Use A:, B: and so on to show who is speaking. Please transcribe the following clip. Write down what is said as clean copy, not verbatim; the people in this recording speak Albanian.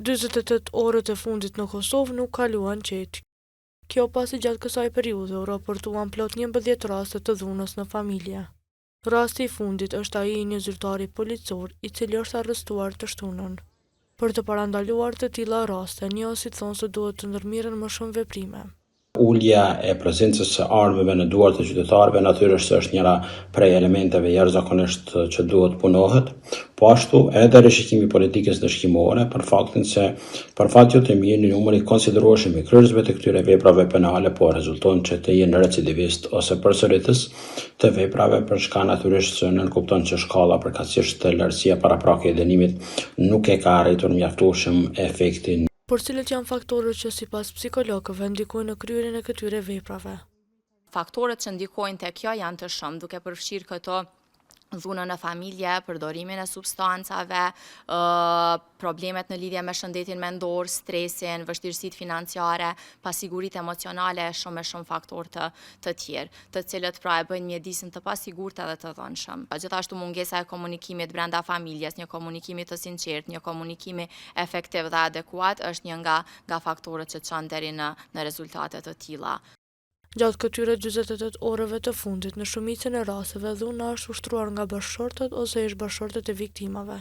A: 48 orët e fundit në Kosovë nuk kaluan qetë. Kjo pasi gjatë kësaj periudhe u raportuan plot 11 raste të dhunës në familje. Rasti i fundit është ai i një zyrtari policor, i cili është arrestuar të shtunën. Për të parandaluar të tilla raste, njohësit thonë se duhet të ndërmerren më shumë veprime.
B: Ulja e prezencës së armëve në duart e qytetarëve natyrisht se është njëra prej elementeve jashtëzakonisht që duhet punohet. Po ashtu edhe rishikimi i politikës ndëshkimore për faktin se për fat jo të mirë një numër i konsiderueshëm i kryerësve të këtyre veprave penale po rezulton që të jenë recidivist ose përsëritës të veprave për çka natyrisht se nënkupton që shkalla përkatësisht lartësia paraprake e dënimit nuk e ka arritur mjaftueshëm efektin.
A: Por cilët janë faktorët që sipas psikologëve ndikojnë në kryerjen e këtyre veprave?
C: Faktorët që ndikojnë te kjo janë të shumë, duke përfshirë këto dhunën në familje, përdorimin e substancave, problemet në lidhje me shëndetin mendor, stresin, vështirësitë financiare, pasiguritë emocionale e shumë e shumë faktorë të, të tjerë, të cilët pra e bëjnë mjedisin të pasigurt edhe të dhunshëm. Gjithashtu mungesa e komunikimit brenda familjes, një komunikimi të sinqert, një komunikimi efektiv dhe adekuat është një nga nga faktorët që çon deri në në rezultate të tilla.
A: Gjatë këtyre 48 orëve të fundit, në shumicën e rasteve dhuna është ushtruar nga bashkëshortët ose ish bashkëshortët e viktimave.